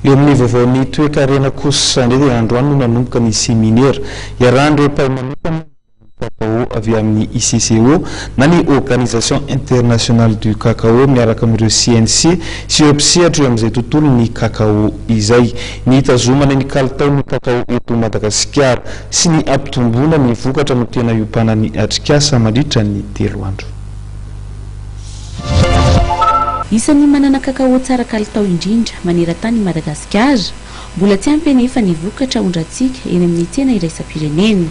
Eo amin'ny vaovaon'ny toekarena kosa indray dia androany no nanomboka ny seminera iarahan'ireo mpahay manokana cacao avy amin'ny ICCO na ny Organisation Internationale du Cacao miaraka amin'ireo CNC sy ireo mpisehatra eo amin'izay tontolon'ny cacao izay. Ny hitazomana ny kalitaon'ny cacao eto Madagasikara sy ny hampitomboana ny vokatra no tena iompanan'ny atrikasa mandritra ny 3 andro. Isan'ny manana kakao tsara kalitao indrindra maneran-tany i Madagasikara. Mbola tsy ampy anefa ny vokatra aondrantsika eny amin'ny tsena iraisam-pirenena.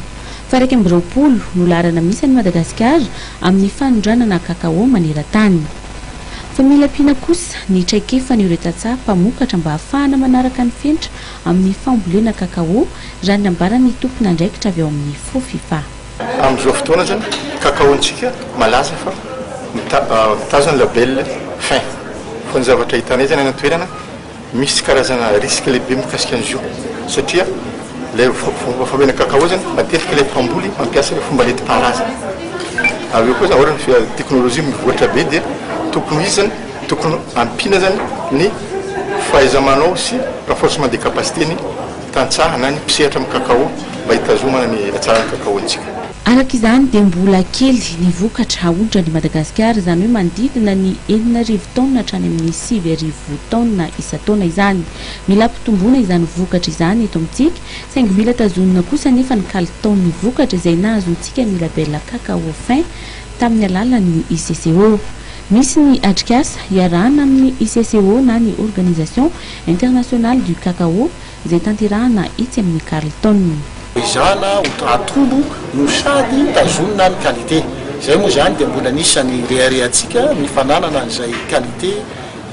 Fa 21 no laharana misy any Madagasikara amin'ny fanondranana kakao maneran-tany. Fa mila ampiana kosa ny traikefan'ireo tantsaha mpamokatra mba hahafahana manaraka ny fenitra amin'ny fambolena kakao, raha ny nambaran'ny tompon'andraikitra avy ao amin'ny FOFIFA. Amin'izao fotoana zany, kakaontsika malaza fa mitazona label fin, fa ny zavatra hitanay zany any an-toerana, misy karazana risque lehibe mikasika an'izy io, satria lay fomba fambolena kakao zany, matetika ilay mpamboly mampiasa le fomba nentim-paharazana. Avy eo koa zany, ohatra ny teknôlôjia mivoatra be, dia tokony izy zany, tokony ampiana zany ny fahaiza-manao sy renforcement des capacités ny tantsaha na ny mpisehatra amin'ny kakao mba hitazomana ny hatsaran'ny kakaontsika. Araka izany dia mbola kely ny vokatra aondrany Madagasikara, izany hoe manodidina ny 6000 taonina hatrany amin'ny 9000 taonina isan-taona izany. Mila ampitomboana izany vokatra izany eto amintsika, saingy mila tazonina kosa nefa ny kalitaon'ny vokatra izay nahazoantsika ny label cacao fin tamin'ny alalan'ny ICCO. Misy ny atrikasa iarahana amin'ny ICCO na ny Organisation Internationale du Cacao izay tanterahana etsy amin'ny Carlton. Ezahana atombo no sady tazonina ny qualité zay moa zany, dia mbola nisany reharehantsika ny fananana an'izay qualité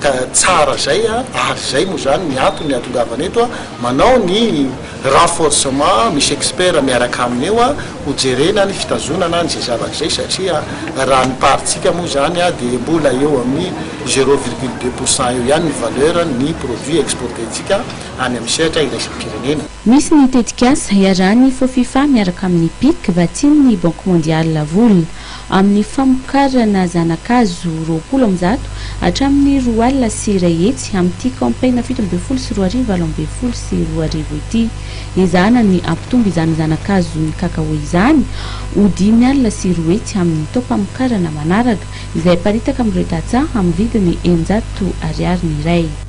ka tsara zay ary zay moa zany ny antony atongavana eto manao ny renforcement. Misy expert miaraka aminy eo ho jerena ny fitazonana n'izay zavatra zay, satria raha ny part-tsika moa zany dia mbola eo amin'ny 0,2 % eo ihany ny valeur ny produit exporté-ntsika any amin'ny sehatra iraisam-pirenena. Misy ny tetikasa iarahan'ny FOFIFA miaraka amin'ny PIC, vatsian'ny Banque mondiale vola, amin'ny famokarana zanakazo 120 hatramin'ny 102 amin'ity campagne 2017 2018 ity. Ezahana ny ampitombo izany zanakazo ny kakao izany ho 205 amin'ny taom-pamokarana manaraka, izay aparitaka amin'ireo tantsaha amin'ny vidiny 600 ariary ny iray.